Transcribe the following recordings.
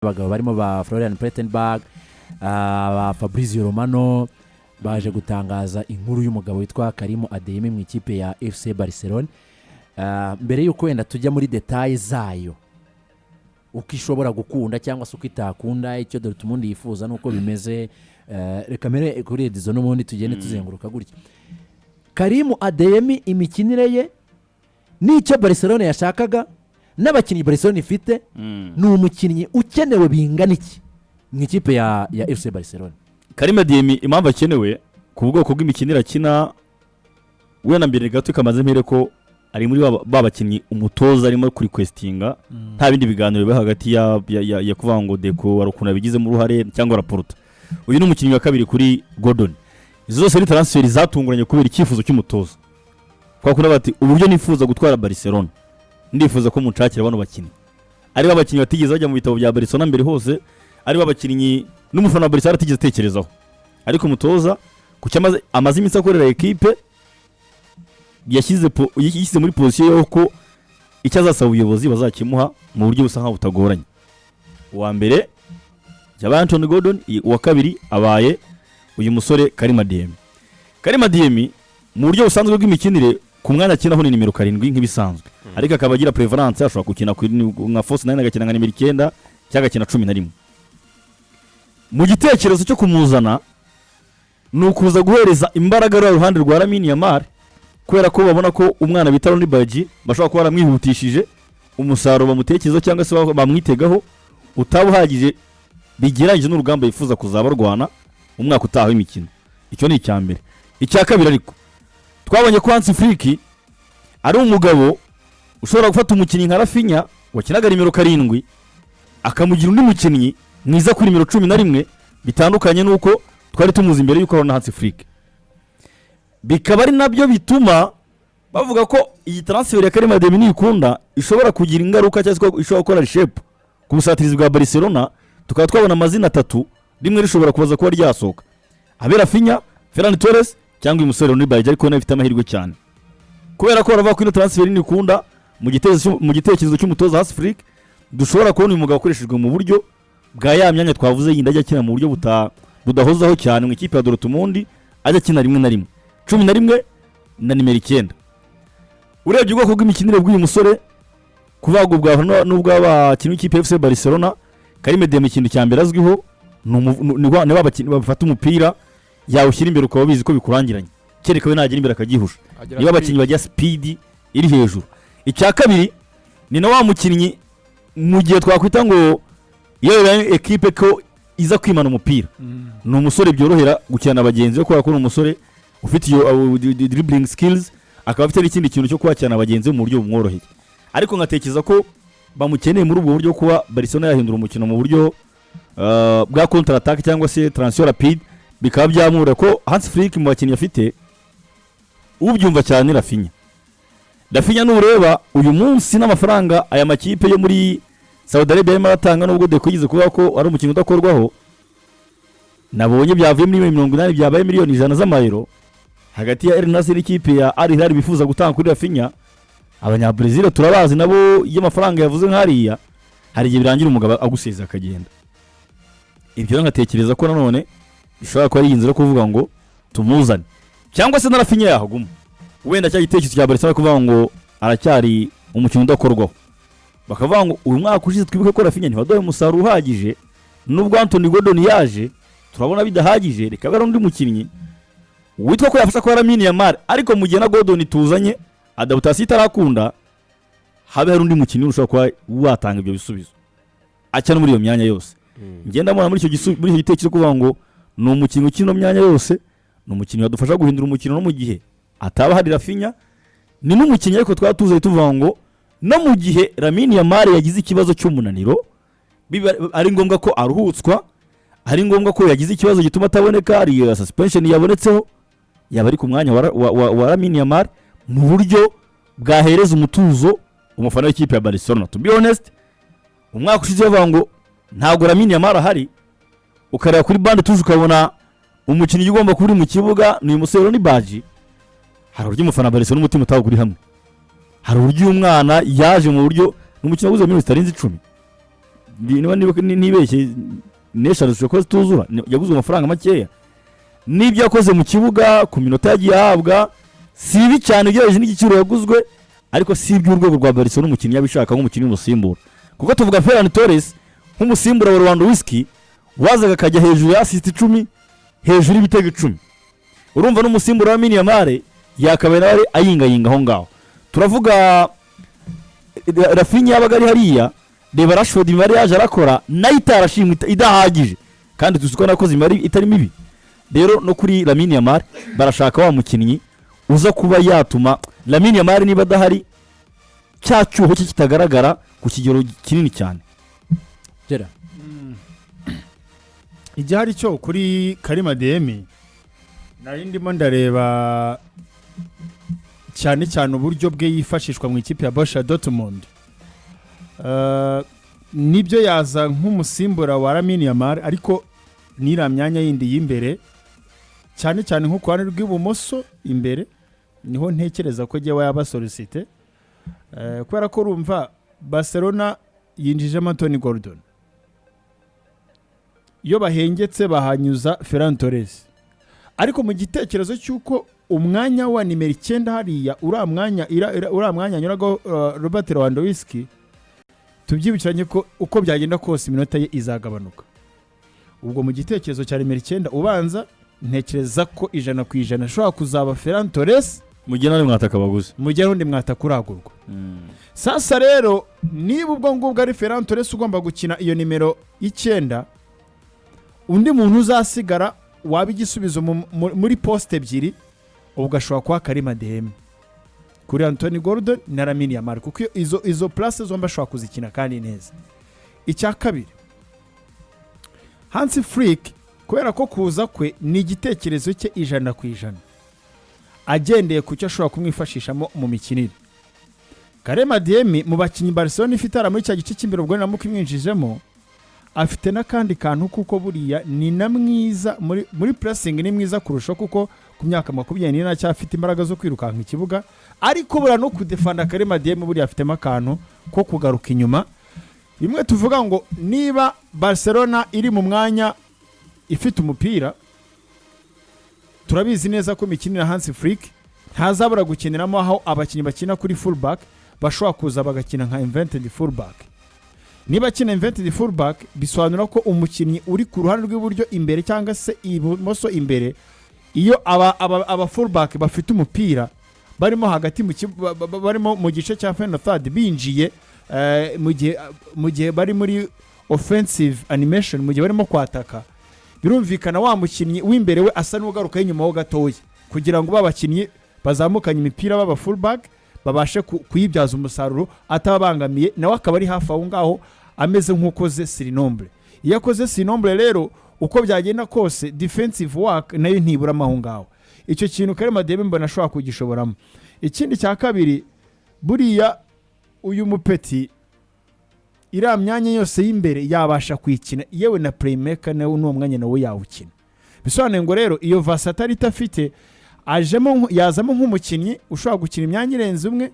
Abagabo barimo ba Florian Plettenberg, ba Fabrizio Romano baje gutangaza inkuru y'umugabo witwa Karim Adeyemi mu ikipe ya FC Barcelone. Mbere y'uko wenda tujya muri détails zayo, uko ishobora gukunda cyangwa se uko itakunda, icyo Dortmund yifuza n'uko bimeze, reka mbere kuri Edizo, n'ubundi tugende tuzenguruka gutya. Karim Adeyemi, imikinire ye n'icyo Barcelone yashakaga n'abakinnyi Barcelone ifite, ni umukinnyi ukenewe bingana iki mu ikipe ya FC Barcelone? Karim Adeyemi, impamvu akenewe ku bwoko bw'imikinire akina, wenda mbere gato kamaze mpere ko ari muri ba bakinnyi umutoza arimo kurequestinga, nta bindi biganiro biba hagati ya kuvuga ngo Deco hari ukuntu abigizemo uruhare cyangwa Laporta. Uyu ni umukinnyi wa kabiri kuri Gordon. Izo zose ni transfer zatunguranye kubera icyifuzo cy'umutoza, kwa kundi bati: "Uburyo nifuza gutwara Barcelona, ndifuza ko munshakira bano bakinnyi." Ari abakinnyi batigeze bajya mu bitabo bya Barcelona mbere hose, ari abakinnyi n'umufana wa Barcelona atigeze atekerezaho, ariko umutoza ku cyo amaze iminsi akorera ekipe, yashyize muri position y'uko icyo azasaba ubuyobozi bazakimuha mu buryo busa nkaho butagoranye. Uwa mbere yabaye Anthony Gordon, uwa kabiri abaye uyu musore Karim Adeyemi. Karim Adeyemi mu buryo busanzwe bw'imikinire, ku mwanya akinaho ni nimero 7 nk'ibisanzwe, ariko akaba agira préférence, ashobora gukina nka false nine, agakina nka nimero 9 cyangwa agakina 11. Mu gitekerezo cyo kumuzana ni ukuza guhereza imbaraga ruriya ruhande rwa Lamine Yamal, kubera ko babona ko umwana bita Roony Bardghji bashobora kuba baramwihutishije, umusaruro bamutekerezaho cyangwa se bamwitegaho utaba uhagije bigereranyije n'urugamba yifuza kuzaba arwana umwaka utaha w'imikino. Icyo ni icya mbere. Icya kabiri ariko, twabonye ko Hansi Flick ari umugabo ushobora gufata umukinnyi nka Raphinha wakinaga nimero 7, akamugira undi mukinnyi mwiza kuri nimero 11, bitandukanye n'uko twari tumuzi imbere y'uko abona Hansi Flick. Bikaba ari nabyo bituma bavuga ko iyi transfer ya Karim Adeyemi nikunda ishobora kugira ingaruka cyangwa se ko ishobora gukora reshape ku busatirizi bwa Barcelona, tukaba twabona amazina atatu, rimwe rishobora kubaza kuba ryasohoka, abe Raphinha, Ferran Torres cyangwa uyu musore Roony Bardghji, ariko nawe ifite amahirwe cyane kubera ko baravuga ko ino transfer nikunda, mu gitekerezo cy'umutoza Hansi Flick, dushobora kubona uyu mugabo akoreshejwe mu buryo bwa ya myanya twavuze yindi ajya akina mu buryo budahozaho cyane mu ikipe ya Dortmund, ajya akina rimwe na rimwe 11 na nimero 9. Urebye ubwoko bw'imikinire bw'uyu musore, kuvuga ubwa n'ubw'abakinnyi b'ikipe ya FC Barcelona, Karim Adeyemi ikintu cya mbere azwiho ni ba bakinnyi bafata umupira, yawushyira imbere ukaba ubizi ko bikurangiranye, kereka we nagera imbere akagihusha. Agira niba speed. Abakinnyi bagira speed iri hejuru. Icya kabiri, ni na wa mukinnyi mu gihe twakwita ngo iyo bibaye ekipe ko iza kwimana umupira, ni umusore byorohera gukina na bagenzi be, kubera ko ni umusore ufite iyo dribbling skills, akaba afite n'ikindi kintu cyo kwakirana bagenzi be mu buryo bumworoheye. Ariko nkatekereza ko bamukeneye muri ubwo buryo, kuba Barcelona yahindura umukino mu buryo bwa contre attaque cyangwa se transition rapide, bikaba byamura ko Hans Flick mu bakinnyi afite ubyumva cyane ni Raphinha. Raphinha nureba uyu munsi n'amafaranga aya makipe yo muri Saudi Arabia arimo aratanga, nubwo Deco yigeze kuvuga ko ari umukinnyi udakorwaho, nabonye byavuye muri 80,000,000 byabaye 100,000,000 z'amayero hagati ya Al Nassr n'ikipe ya Al Hilal bifuza gutanga kuri Raphinha. Abanyabrezil turabazi nabo, iyo amafaranga yavuze nk'hariya, hari igihe birangira umugabo agusezeye akagenda. Ibyo rero nkatekereza ko nanone bishobora kuba ari inzira yo kuvuga ngo tumuzane, cyangwa se na Raphinha yahaguma, wenda cya gitekerezo cya Barcelona kuvuga ngo aracyari umukinnyi udakorwaho, bakavuga ngo uyu mwaka ushize twibuke ko Raphinha ntiwaduhaye umusaruro uhagije, nubwo Anthony Gordon yaje turabona bidahagije, reka abe ari undi mukinnyi witwa ko yafasha kuba Lamine Yamal, ariko mu gihe na Gordon tuzanye adaptation itarakunda, habe hari undi mukinnyi ushobora kuba watanga ibyo bisubizo akina muri iyo myanya yose. Ngenda mbona muri icyo gitekerezo kuvuga ngo ni umukinnyi ukina ino myanya yose, ni umukinnyi wadufasha guhindura umukino no mu gihe ataba hari Raphinha, ni n'umukinnyi ariko twaba tuzi tuvuga ngo no mu gihe Lamine Yamal yagize ikibazo cy'umunaniro, biba ari ngombwa ko aruhutswa, ari ngombwa ko yagize ikibazo gituma ataboneka, hari suspension yabonetseho, yaba ari ku mwanya wa Lamine Yamal mu buryo bwahereza umutuzo umufana w'ikipe ya Barcelona. To be honest, umwaka ushize bavuga ngo ntabwo Lamine Yamal ahari, ukareba kuri banc de touche ukabona umukinnyi ugomba kuba uri mu kibuga ni uyu musore Roony Bardghji, hari uburyo umufana wa Barcelona umutima utaba uri hamwe. Hari uburyo uyu mwana yaje mu buryo ni umukino waguze miliyoni zitarenze 10. Niba nibeshye n'eshanu zishobora kuba zituzura. Yaguzwe amafaranga makeya n'ibyo yakoze mu kibuga ku minota yagiye ahabwa si bibi cyane ugereranyije n'igiciro yaguzwe, ariko si iby'urwego rwa Barcelona umukinnyi yabishaka nk'umukinnyi w'umusimbura, kuko tuvuga Ferran Torres nk'umusimbura wa Lewandowski wazaga akajya hejuru ya assist 10, hejuru y'ibitego 10. Urumva n'umusimbura wa Lamine Yamal yakabaye nawe ayingayinga aho ngaho. Turavuga Raphinha yabaga ari hariya. Reba Rashford, imibare yaje arakora nayo itarashimwe, idahagije, kandi tuzi ko nakoze imibare itari mibi. Rero no kuri Lamine Yamal barashaka wa mukinnyi uza kuba yatuma Lamine Yamal niba adahari cya cyuho cye kitagaragara ku kigero kinini cyane. Gerard. Igihari cyo kuri Karim Adeyemi, nari ndimo ndareba cyane cyane uburyo bwe yifashishwa mu ikipe ya Borussia Dortmund. Nibyo yaza nk'umusimbura wa Lamine Yamal, ariko n'iriya myanya yindi y'imbere, cyane cyane nko ku ruhande rw'ibumoso imbere, niho ntekereza ko jyewe yaba sollicité, kubera ko urumva Barcelona yinjijemo Anthony Gordon, iyo bahengetse bahanyuza Ferran Torres, ariko mu gitekerezo cy'uko umwanya wa nimero 9 hariya, uriya mwanya uriya mwanya anyuragaho Robert Lewandowski, tubyibukiranye ko uko byagenda kose iminota ye izagabanuka. Ubwo mu gitekerezo cya nimero 9 ubanza, ntekereza ko 100% ashobora kuzaba Ferran Torres. Mu gihe nawe mwataka abaguzi. Mu gihe n'undi mwataka uragurwa. Sasa rero niba ubwo ngubwo ari Ferran Torres ugomba gukina iyo nimero 9, undi muntu uzasigara waba igisubizo muri poste ebyiri ubwo ashobora kuba Karim Adeyemi kuri Anthony Gordon na Lamine Yamal, kuko izo place zombi ashobora kuzikina kandi neza. Icya kabiri, Hansi Flick, kubera ko kuza kwe ni igitekerezo cye 100%, agendeye ku cyo ashobora kumwifashishamo mu mikinire, Karim Adeyemi mu bakinnyi Barcelona ifite ara muri cya gice cy'imbere, ubwo niramuka imwinjijemo, afite n'akandi kantu, kuko buriya ni na mwiza muri pressing, ni mwiza kurusha, kuko ku myaka 24 aracyafite imbaraga zo kwirukanka ikibuga, ariko buriya no kudefanda Karim Adeyemi buriya afitemo akantu ko kugaruka inyuma. Rimwe tuvuga ngo niba Barcelona iri mu mwanya ifite umupira, turabizi neza ko imikinire Hansi Flick ntazabura gukiniramo aho abakinnyi bakina kuri fullback bashobora kuza bagakina nka inverted fullback. Niba akina inverted fullback, bisobanura ko umukinnyi uri ku ruhande rw'iburyo imbere cyangwa se ibumoso imbere, iyo aba fullback bafite umupira barimo hagati mu barimo mu gice cya final third binjiye, mu gihe bari muri offensive animation, mu gihe barimo kwataka, birumvikana wa mukinnyi w'imbere we asa n'ugarukaho inyuma ho gatoya, kugira ngo ba bakinnyi bazamukanye imipira baba fullback babashe kuyibyaza umusaruro atababangamiye, nawe akaba ari hafi aho ngaho ameze nk'ukoze surnombre. Iyo akoze surnombre rero, uko byagenda kose defensive work nayo ntiburamo aho ngaho. Icyo kintu Karim Adeyemi mbona ashobora kugishoboramo. Ikindi cya kabiri, buriya uyu mupeti iriya myanya yose y'imbere yabasha kuyikina, yewe na playmaker nawe n'uwo mwanya nawe yawukina. Bisobanuye ngo rero iyo versatility afite, ajemo yazamo nk'umukinnyi ushobora gukina imyanya irenze umwe.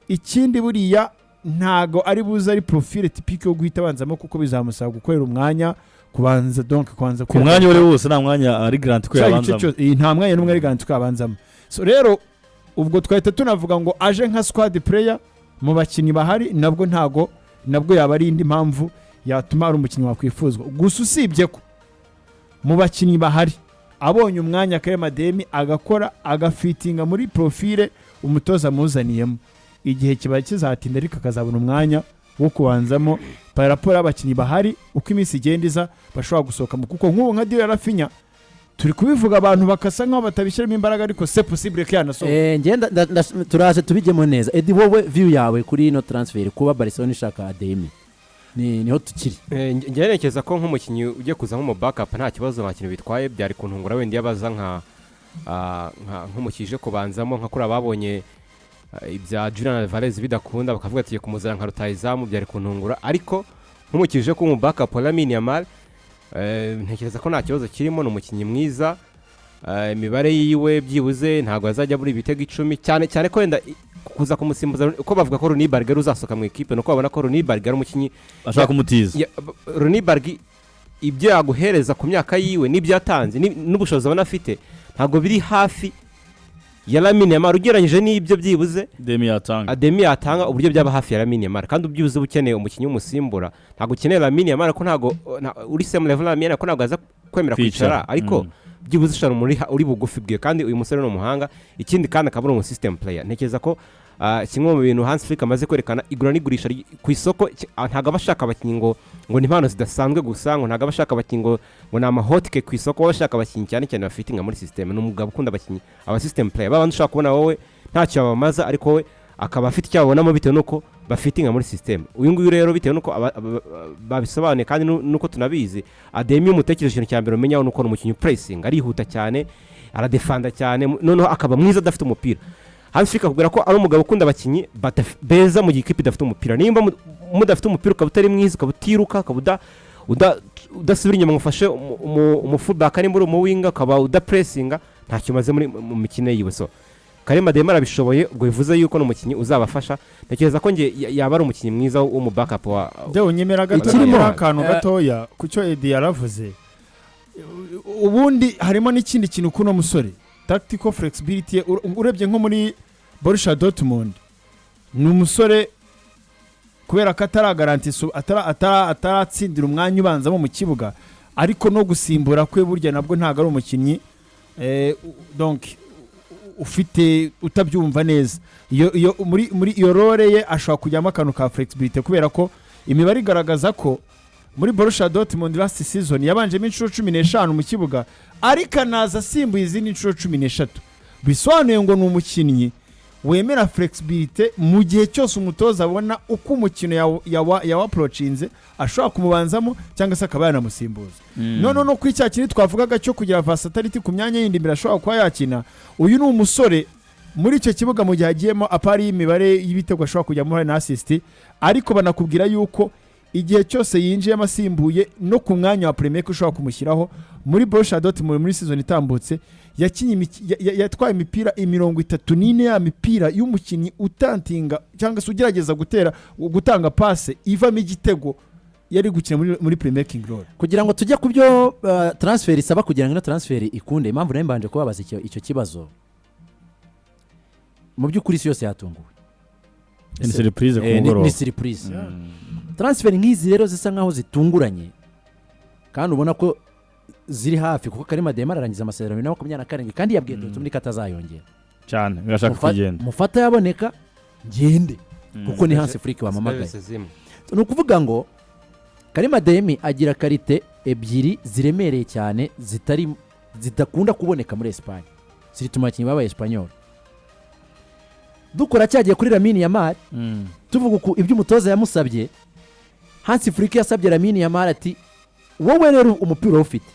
Ikindi, buriya ntago ari buze ari profile typique yo guhita abanzamo, kuko bizamusaba gukorera umwanya kubanza, donc kubanza. Ku mwanya uwo ari wo wose nta mwanya ari garanti ko Cya gice yabanzamo. cyose, iyi nta mwanya n'umwe ari garanti ko yabanzamo. So rero ubwo twahita tunavuga ngo aje nka squad player mu bakinnyi bahari, nabwo ntago nabwo yaba ari indi mpamvu yatuma ari umukinnyi wakwifuzwa. Gusa usibye ko mu bakinnyi bahari, abonye umwanya Karim Adeyemi agakora agafitinga muri profile umutoza amuzaniyemo, igihe kiba kizatinda ariko akazabona umwanya wo kubanzamo par rapport y'abakinnyi bahari uko iminsi igenda iza bashobora gusohokamo, kuko nk'ubu nka deal ya Raphinha turi kubivuga abantu bakasa nkaho batabishyiramo imbaraga, ariko c'est possible ko yanasohoka. Ngenda turaje tubijyemo neza. Edi, wowe view yawe kuri ino transfer, kuba Barcelona ishaka Adeyemi, ni niho tukiri. Njye ntekereza ko nk'umukinnyi ugiye kuza nko mu backup nta kibazo, nta kintu bitwaye. Byari kuntungura wenda iyo abaza nk'umukinnyi uje kubanzamo, nka kuriya babonye ibya Julian Alvarez bidakunda bakavuga ati kumuzana nka rutahizamu, byari kuntungura. Ariko nk'umukinnyi uje kuba mu backup wa Lamine Yamal, ntekereza ko nta kibazo kirimo. Ni umukinnyi mwiza, imibare yiwe byibuze ntabwo azajya abura ibitego 10, cyane cyane ko wenda Kuza kumusimbuza, uko bavuga ko Roony Bardghji uzasohoka mu ikipe, nuko babona ko Roony Bardghji ari umukinnyi Ashaka kumutiza. Roony Bardghji, ibyo yaguhereza ku myaka yiwe n'ibyo yatanze n'ubushobozi abona afite, ntabwo biri hafi ya Lamine Yamal ugereranyije n'ibyo byibuze Adeyemi yatanga. Adeyemi yatanga, uburyo byaba hafi ya Lamine Yamal. Kandi ubyibuze uba ukeneye umukinnyi w'umusimbura, ntabwo ukeneye Lamine Yamal, ko ntabwo uri same level na Lamine Yamal, ko ntabwo aza kwemera Kwicara. kwicara, ariko byibuze ushobora uri bugufi bwe. Kandi uyu musore ni umuhanga, ikindi kandi akaba ari umu system player. Ntekereza ko kimwe mu bintu Hans Flick amaze kwerekana, igura n'igurisha ku isoko, ntabwo aba ashaka abakinnyi ngo ni impano zidasanzwe gusa, ngo ntabwo aba ashaka abakinnyi ngo ni ama hotcake ku isoko. Aba ashaka abakinnyi cyane cyane bafitinga muri system. Ni umugabo ukunda abakinnyi, aba system player, babandi ushobora kubona wowe ntacyo babamaza, ariko we akaba afite icyo babonamo bitewe n'uko bafitinga muri system. Uyu nguyu rero, bitewe n'uko babisobanuye kandi n'uko tunabizi, Adeyemi iyo umutekereje, ikintu cya mbere umenyaho ni uko ni umukinnyi upressinga, arihuta cyane, aradefanda cyane, noneho akaba mwiza adafite umupira. Hans Flick akubwira ko ari umugabo ukunda abakinnyi beza mu gihe ikipe idafite umupira. Nimba mudafite umupira, ukaba utari mwiza, ukaba utiruka, ukaba udasubira inyuma ngo ufashe umu fullback, nimba uri umuwinga ukaba udapressinga, ntacyo umaze muri mu mikino yiwe. So Karim Adeyemi arabishoboye, ubwo bivuze yuko ni umukinnyi uzabafasha. Ntekereza ko nge yaba ari umukinnyi mwiza w'umu backup wa Dewe, nyemera gato. Ikirimo- Akantu gatoya ku cyo Edi yaravuze. Ubundi harimo n'ikindi kintu kuno musore, tactical flexibility ye, urebye nko muri Borussia Dortmund, ni umusore kubera ko ataragarantisa, ataratsindira umwanya ubanzamo mu kibuga, ariko no gusimbura kwe burya nabwo ntabwo ari umukinnyi donc ufite utabyumva neza. Iyo muri iyo role ye ashobora kujyamo akantu ka flexibility, kubera ko imibare igaragaza ko muri Borussia Dortmund last season yabanjemo inshuro 15 mu kibuga, ariko anaza asimbuye izindi nshuro 13. Bisobanuye ngo ni umukinnyi wemera flexibility mu gihe cyose umutoza abona uko umukino yawa-approachinze, ashobora kumubanzamo cyangwa se akaba yanamusimbuza. Noneho no kuri cya kintu twavugaga cyo kugira versatility ku myanya yindi imbere ashobora kuba yakina, uyu ni umusore muri icyo kibuga mu gihe agiyemo, apart y'imibare y'ibitego ashobora kujyamo hari na assist, ariko banakubwira yuko igihe cyose yinjiyemo asimbuye, no ku mwanya wa playmaker ushobora kumushyiraho. Muri Borussia Dortmund muri season itambutse yakinye yatwaye imipira 34, ya mipira y'umukinnyi utantinga cyangwa se ugerageza gutera, gutanga passe ivamo igitego, yari gukina muri playmaking role. Kugira ngo tujye ku byo transfer isaba kugira ngo ino transfer ikunde, impamvu nayo mbanje kubabaza icyo kibazo, mu by'ukuri isi yose yatunguwe. Ni surprise ku mugoroba. Ni surprise. Transfer nk'izi rero zisa nkaho zitunguranye, kandi ubona ko ziri hafi, kuko Karim Adeyemi ararangiza amasezerano 2027, kandi yabwiye Dortmund ko atazayongera. Cyane, birashaka kugenda. Mufata yaboneka ngende, kuko ni Hans Flick wamamagaye. Zimwe. Ni ukuvuga ngo Karim Adeyemi agira qualité ebyiri ziremereye cyane zitari zidakunda kuboneka muri Esipanye, zituma abakinnyi b'aba Espanyol dukora cyagiye kuri Lamine Yamal. Tuvuga uku ibyo umutoza yamusabye, Hans Flick yasabye Lamine Yamal ati: "Wowe rero umupira urawufite,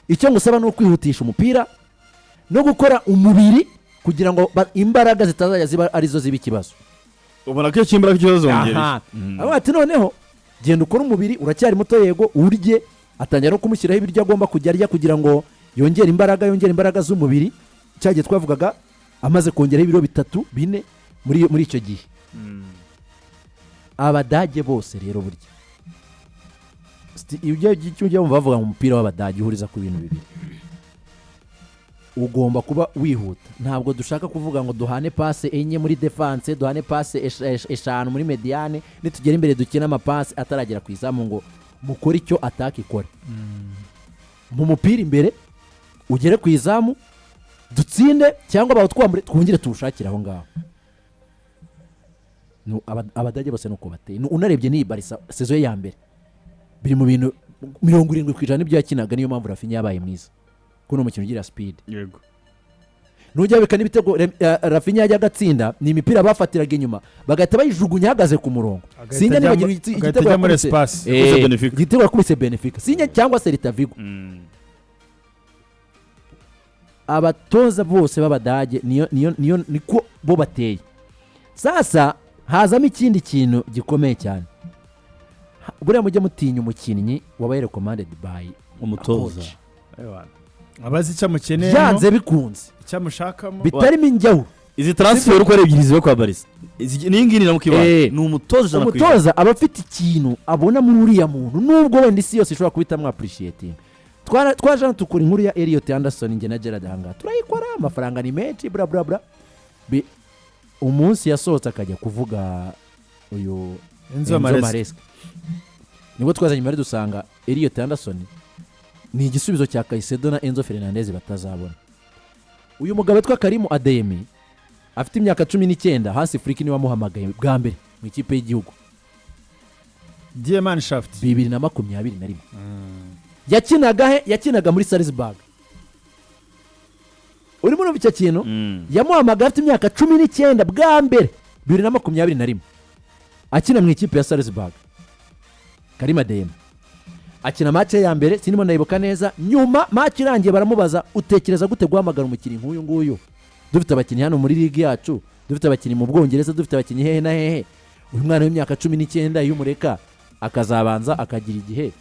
icyo ngusaba ni ukwihutisha umupira no gukora umubiri kugira ngo imbaraga zitazajya ziba arizo ziba ikibazo." Ubona ko iyo cy'imbaraga ikibazo zongereye. Aha. Aravuga ati: "Noneho genda ukore umubiri, uracyari muto, yego urye." Atangira no kumushyiraho ibiryo agomba kujya arya kugira ngo yongere imbaraga, yongere imbaraga z'umubiri. Cya gihe twavugaga amaze kongeraho ibiro 3, 4 muri icyo gihe. Abadage bose rero burya iyo ujya wumva bavuga ngo umupira w'Abadage uhuriza ku bintu bibiri: ugomba kuba wihuta. Ntabwo dushaka kuvuga ngo duhane passe enye muri défense, duhane passe 5 muri médiane, nitugera imbere dukine amapase ataragera ku izamu, ngo mukore icyo attaque ikora mu mupira imbere, ugere ku izamu dutsinde cyangwa bawutwambure twongere tuwushakire aho ngaho. Abadage bose ni uko bateye. Unarebye n'iyi Barça saison ye ya mbere, biri mu bintu 70% n'ibyo yakinaga. Niyo mpamvu Raphinha yabaye mwiza, kuko ni umukino ugira speed. Nujya bika n'ibitego Raphinha yajya agatsinda, ni imipira bafatiraga inyuma bagahita bayijugunya ahagaze ku murongo. Sinjya nibagira agahita igitego ajya muri yakubise espace. Yakubise Benfica. Igitego yakubise Benfica, sinjya cyangwa Celta Vigo. Abatoza bose b'Abadage niyo niko bo bateye. Sasa hazamo ikindi kintu gikomeye cyane. Buriya mujye mutinya umukinnyi wabaye recommended by umutoza. coach. Abazi icyo amukeneyemo. Byanze bikunze Icyo amushakamo. bitarimo injyawuro. Izi transfer uko ari ebyiri ziba kwa Barça, n'iyi ngiyi ni ibaye, ni umutoza 100%. Umutoza aba afite ikintu abona muri uriya muntu, nubwo wenda isi yose ishobora kuba itamwappreciatinga. Twaje hano tukora inkuru ya Elliot Anderson, njye na Gerard ahangaha turayikora, amafaranga ni menshi, bla bla bla. Umunsi yasohotse akajya kuvuga uyu Enzo Enzo Maresca. Maresca, nibwo twazanye imibare dusanga Elliot Anderson ni igisubizo cya Caicedo na Enzo Fernandez batazabona. Uyu mugabo witwa Karim Adeyemi afite imyaka 19, Hansi Flick niwe wamuhamagaye bwa mbere mu ikipe y'igihugu. Die Mannschaft. 2021 yakinaga he? Yakinaga muri Salzburg. Urimo urumva icyo kintu? Yamuhamagaye afite imyaka 19 bwa mbere 2021, akina mu ikipe ya Salzburg. Karim Adeyemi akina match ya mbere, sinimo ndayibuka neza. Nyuma match irangiye baramubaza: "Utekereza gute guhamagara umukinnyi nk'uyu nguyu, dufite abakinnyi hano muri ligi yacu, dufite abakinnyi mu Bwongereza, dufite abakinnyi hehe na hehe? Uyu mwana w'imyaka 19 iyo umureka akazabanza akagira igihe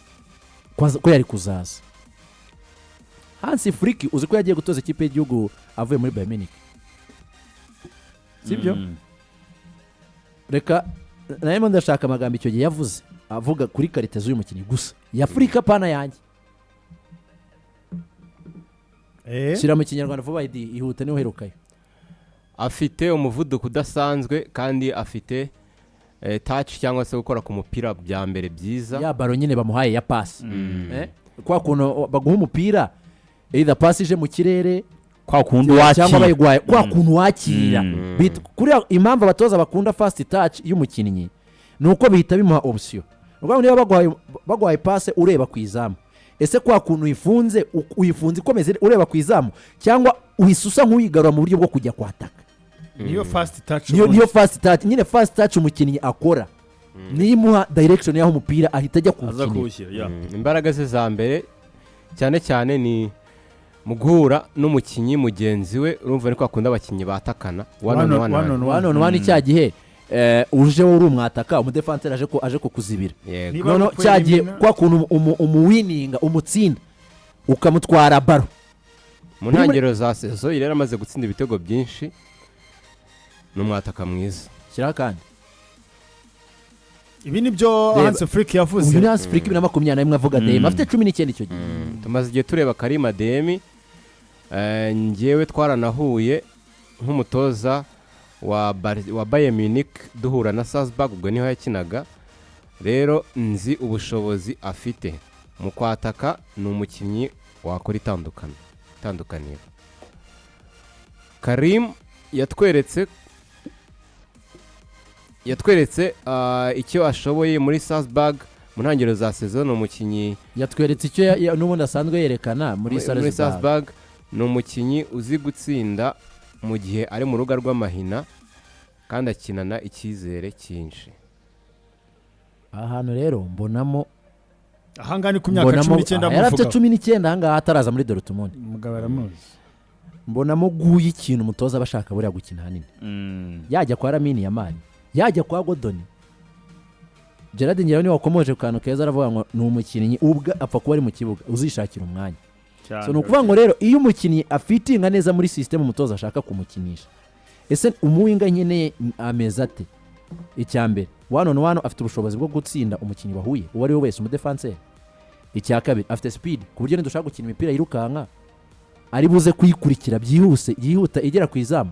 ko yari kuzaza?" Hansi Flick, uzi ko yagiye gutoza ikipe y'igihugu avuye muri Bayern Munich, sibyo? Reka narimo ndashaka amagambo icyo gihe yavuze, avuga kuri qualité z'uyu mukinnyi gusa ya Afurika, pana yanjye. Shyira mu Kinyarwanda vuba, idi ihute, niwe uherukayo. Afite umuvuduko udasanzwe kandi afite touch cyangwa se gukora ku mupira bya mbere byiza. Ya ballon nyine bamuhaye ya pasi. Kwa kuntu baguha umupira, either pasi ije mu kirere kwa kundi cyangwa wakira. Bayiguhaye kwa kuntu wakira. Kuriya impamvu abatoza bakunda first touch y'umukinnyi ni uko bihita bimuha option. Ni ukuvuga ngo niba baguhaye pase ureba ku izamu, ese kwa kuntu uyifunze, uyifunze ikomeze ureba ku izamu, cyangwa uhise usa nk'uyigarura mu buryo bwo kujya kwataka? Niyo first touch. Niyo first touch nyine. First touch umukinnyi akora niyo imuha direction y'aho umupira ahita ajya aza kuwukinira. kuwushyira ya. Imbaraga ze za mbere cyane cyane ni mu guhura n'umukinnyi mugenzi we. Urumva ni ko akunda abakinnyi batakana one on one. One on One on one, cya gihe uje wowe uri umwataka, umudefanseri aje kukuzibira. Yego. Niba Noneho ari cya gihe ukwelimina- kwa kuntu umuwininga, umutsinda, ukamutwara ballon. Mu ntangiriro za saison yari amaze gutsinda ibitego byinshi, ni umwataka mwiza. Shyiraho kandi. Ibi ni byo Reba. Hans Flick yavuze. Uyu ni Hansi Flick 2021 avuga Adeyemi afite 19 icyo gihe. Tumaze igihe tureba Karim Adeyemi. Njyewe twaranahuye nk'umutoza wa Bayern Munich, duhura na Salzburg ubwo niho yakinaga. Rero nzi ubushobozi afite mu kwataka, ni umukinnyi wakora itandukaniro. Karim yatweretse icyo ashoboye muri Salzburg mu ntangiriro za saison. Ni umukinnyi Yatweretse icyo n'ubundi asanzwe yerekana muri muri Salzburg. Salzburg. Ni umukinnyi uzi gutsinda mu gihe ari mu rubuga rw'amahina kandi akinana icyizere cyinshi. Aha hantu rero mbonamo Ahangaha ni ku myaka mbonamo 19. Aha yari afite Amuvuga 19 ahangaha ataraza muri Dortmund. Umugabo aramuzi. Mbonamo guya ikintu umutoza aba ashaka buriya gukina hanini, yajya kwa Lamine Yamal, yajya kwa Gordon. Gerard ngewe niwe wakomoje ku kantu keza, aravuga ngo ni umukinnyi ubwe apfa kuba ari mu kibuga uzishakira umwanya. So ni ukuvuga ngo rero iyo umukinnyi afitinga neza muri système umutoza ashaka kumukinisha, ese umuwinger nkeneye ameze ate? Icya mbere, one on one afite ubushobozi bwo gutsinda umukinnyi bahuye uwo ari we wese, umudefanseri. Icya kabiri, afite speed ku buryo nidushaka gukina imipira yirukanka ari buze kuyikurikira byihuse, yihuta igera ku izamu.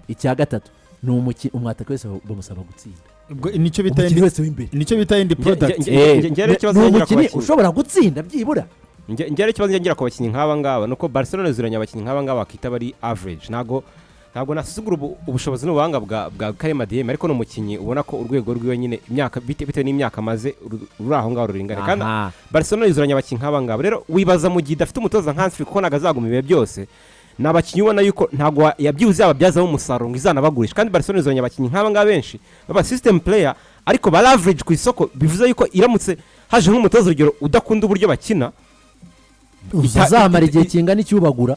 Icya gatatu, ni umwataka wese bamusaba gutsinda. Ubwo nicyo bita Umukinnyi wese w'imbere. Nicyo bita end product. Njye rero ikibazo Ni ngira ku umukinnyi bakinnyi- ushobora gutsinda byibura. Njye rero ikibazo ngira ku bakinnyi nk'aba ngaba ni uko Barcelona ziranye abakinnyi nk'aba ngaba bakita bari average. Ntabwo nasuzugura ubushobozi n'ubuhanga bwa Karim Adeyemi, ariko ni umukinnyi ubona ko urwego rwiwe nyine imyaka bitewe n'imyaka amaze ruri aho ngaho ruringana, kandi Barcelona yuzuranye abakinnyi nk'aba ngaba. Rero wibaza mu gihe idafite umutoza nka Hans Flick, kuko ntabwo azaguma ibihe byose, ni abakinnyi ubona yuko ntabwo yabyibuze yababyazamo umusaruro ngo izanabagurishe. Kandi Barcelona yuzuranye abakinnyi nk'aba ngaba benshi baba system player ariko bari average ku isoko, bivuze yuko iramutse haje nk'umutoza, urugero, udakunda uburyo bakina Uzamara igihe kingana icyubagura.